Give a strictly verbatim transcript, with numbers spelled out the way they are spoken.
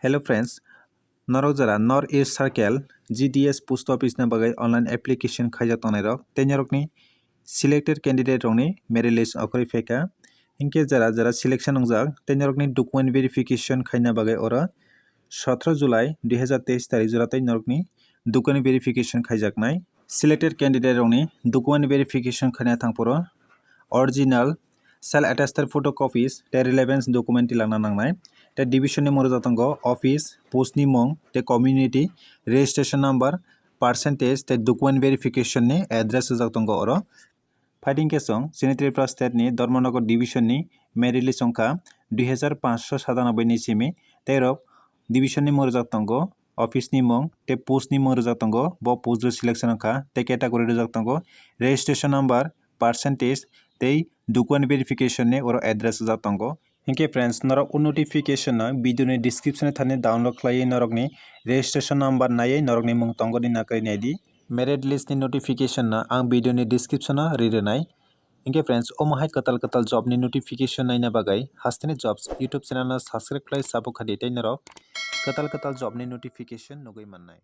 Hello friends, norok jara North East Circle G D S post office ni bagwi online application khaijak tongnai rok tei norokni selected candidate rokni merit list okhorwi phaikha. Hinkhe jara jara selection wngjak tei norokni document verification khaina bagwi oro sotro July dui hazar teis tarik jora tei norokni document verification khaijaknai. Selected candidate rokni document verification khaina thangphuru original, self attested photocopies tei relevance document tilangna nangnai. Tei division ni mung rwjak tongo office, post ni mung tei community, registration number, percentage tei document verification ni address rwjak tongo oro. Phaidi hinkhe chwng chini Tripura state ni Dharmanagar division ni merit list wngkha dui hazar panchsho satanoboi ni simi, tei rok division ni mung rwjak tongo, office ni mung tei post ni mung rwjak tongo, bo post rok selection wngkha tei category rwjak tongo, registration number, percentage tei document verification ni oro address rwjak tongo. Hinkhe friends, norok o notification no video ni description ni thani download khlaiwi norokni registration number naiwi norokni mung tongo ni nakarwi naidi. Merit list ni notification no ang video ni description o ri rwnai. Hinkhe friends, omo hai kwtal kwtal job ni notification naina bagwi Hasteni Jobs YouTube channel no subscribe khlai support khadi tei norok kwtal kwtal job ni notification nugwi mannai.